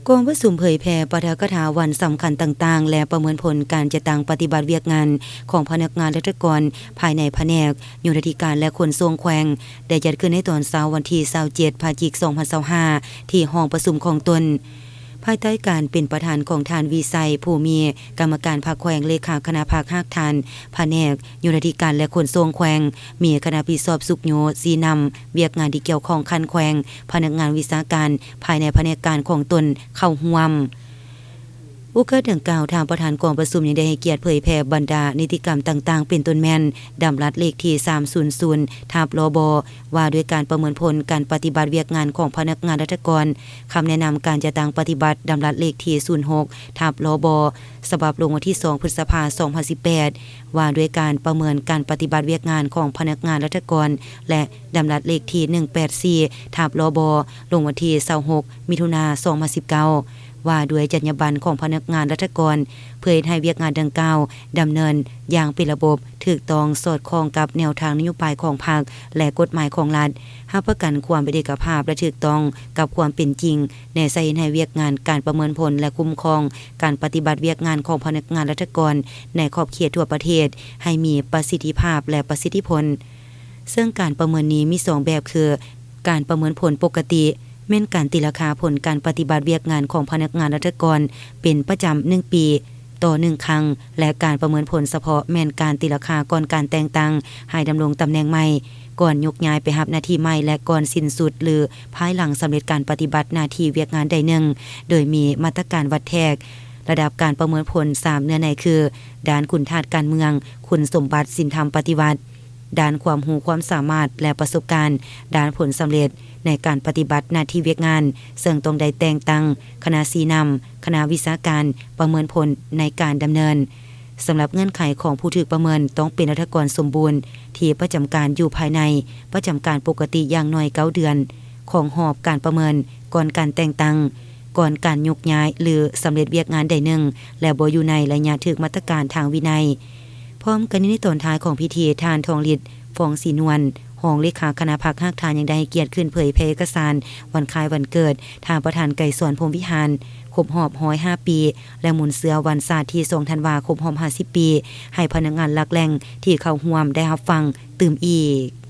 ກອງປະຊຸມເຜີຍແຜ່ປາຖະກະຖາວັນສຳຄັນຕ່າງໆ ແລະ ປະເມີນຜົນການຈັດຕັ້ງປະຕິບັດວຽກງານຂອງພະນັກງານລັດຖະກອນພາຍໃນພະແນກໂຍທາທິການ ແລະ ຂົນສົ່ງແຂວງ ໄດ້ຈັດຂຶ້ນໃນຕອນເຊົ້າວັນທີຊາວເຈັດ ພະຈິກ ສອງພັນຊາວຫ້າ ທີ່ຫ້ອງປະຊຸມຂອງຕົນ ພາຍໃຕ້ການເປັນປະທານຂອງທ່ານ ວິໄຊ ພູມີ ກຳມະການພັກແຂວງ, ເລຂາຄະນະພັກຮາກຖານພະແນກໂຍທາທິການ ແລະ ຂົນສົ່ງແຂວງ, ມີຄະນະຜິດຊອບຊຸກຍູ້ຊີ້ນຳວຽກງານທີ່ກ່ຽວຂ້ອງຂັ້ນແຂວງ, ພະນັກງານວິຊາການພາຍໃນພະແນກການຂອງຕົນເຂົ້າຮ່ວມ. ໂອກາດດັ່ງກ່າວ, ທ່ານປະທານກອງປະຊຸມຍັງໄດ້ໃຫ້ກຽດເຜີຍແຜ່ບັນດານິຕິກຳຕ່າງໆ ເປັນຕົ້ນແມ່ນ ດຳລັດເລກທີ ສາມສູນສູນ ທັບ ລບ ວ່າດ້ວຍການປະເມີນຜົນການປະຕິບັດວຽກງານຂອງພະນັກງານລັດຖະກອນ, ຄຳແນະນຳການຈັດຕັ້ງປະຕິບັດ ດຳລັດເລກທີ ສູນຫົກ ທັບ ລບ ສະບັບລົງວັນທີ ສອງ ພຶດສະພາ ສອງພັນສິບແປດ ວ່າດ້ວຍການປະເມີນການປະຕິບັດວຽກງານຂອງພະນັກງານລັດຖະກອນ ແລະ ດຳລັດເລກທີ ໜຶ່ງແປດສີ່ ທັບ ລບ ລົງວັນທີ ຊາວຫົກ ມິຖຸນາ ສອງພັນສິບເກົ້າ ວ່າດ້ວຍຈັນຍາບັນຂອງພະນັກງານລັດຖະກອນ ເພື່ອເຮັດໃຫ້ວຽກງານດັ່ງກ່າວດຳເນີນຢ່າງເປັນລະບົບ, ຖືກຕ້ອງ, ສອດຄ່ອງກັບແນວທາງນະໂຍບາຍຂອງພັກ ແລະ ກົດໝາຍຂອງລັດ, ຮັບປະກັນຄວາມເປັນເອກະພາບ ແລະ ຖືກຕ້ອງກັບຄວາມເປັນຈິງ, ແນໃສ່ເຮັດໃຫ້ວຽກງານການປະເມີນຜົນ ແລະ ຄຸ້ມຄອງການປະຕິບັດວຽກງານຂອງພະນັກງານລັດຖະກອນໃນຂອບເຂດທົ່ວປະເທດໃຫ້ມີປະສິດທິພາບ ແລະ ປະສິດທິຜົນ. ເຊິ່ງການປະເມີນນີ້ມີສອງແບບຄື ການປະເມີນຜົນປົກກະຕິ ແມ່ນການຕີລາຄາຜົນການປະຕິບັດວຽກງານຂອງພະນັກງານລັດຖະກອນເປັນປະຈຳໜຶ່ງປີຕໍ່ໜຶ່ງຄັ້ງ ແລະ ການປະເມີນຜົນສະເພາະແມ່ນການຕີລາຄາກ່ອນການແຕ່ງຕັ້ງໃຫ້ດຳລົງຕຳແໜ່ງໃໝ່, ກ່ອນຍົກຍ້າຍໄປຮັບໜ້າທີ່ໃໝ່ ແລະ ກ່ອນສິ້ນສຸດ ຫຼື ພາຍຫຼັງສຳເລັດການປະຕິບັດໜ້າທີ່ວຽກງານໃດໜຶ່ງ, ໂດຍມີມາດຕະການວັດແທກລະດັບການປະເມີນຜົນສາມເນື້ອໃນຄື ດ້ານຄຸນທາດການເມືອງ, ຄຸນສົມບັດສິນທຳປະຕິວັດ, ດ້ານຄວາມຮູ້ຄວາມສາມາດ ແລະ ປະສົບການ, ດ້ານຜົນສຳເລັດໃນການປະຕິບັດໜ້າທີ່ວຽກງານ, ເຊິ່ງຕ້ອງໄດ້ແຕ່ງຕັ້ງຄະນະຊີ້ນຳ, ຄະນະວິຊາການປະເມີນຜົນໃນການດຳເນີນ. ສຳລັບເງື່ອນໄຂຂອງຜູ້ຖືກປະເມີນ ຕ້ອງເປັນລັດຖະກອນສົມບູນທີ່ປະຈຳການຢູ່ພາຍໃນ, ປະຈຳການປົກກະຕິຢ່າງໜ້ອຍເກົ້າເດືອນຂອງຮອບການປະເມີນ ກ່ອນການແຕ່ງຕັ້ງ, ກ່ອນການຍົກຍ້າຍ ຫຼື ສຳເລັດວຽກງານໃດໜຶ່ງ ແລະ ບໍ່ຢູ່ໃນໄລຍະຖືກມາດຕະການທາງວິໄນ. ພ້ອມກັນນີ້, ໃນຕອນທ້າຍຂອງພິທີ, ທ່ານ ທອງລິດ ຟອງສີນວນ ຮອງເລຂາຄະນະພັກຮາກຖານ ຍັງໄດ້ໃຫ້ກຽດຂຶ້ນເຜີຍແຜ່ເອກະສານວັນຄ້າຍວັນເກີດ ທ່ານປະທານໄກສອນ ພົມວິຫານ ຄົບຮອບຮ້ອຍຫ້າປີ ແລະ ມູນເຊື້ອວັນຊາດທີສອງທັນວາ ຄົບຮອບຫ້າສິບປີ ໃຫ້ພະນັກງານຫຼັກແຫຼ່ງທີ່ເຂົ້າຮ່ວມໄດ້ຮັບຟັງຕື່ມອີກ.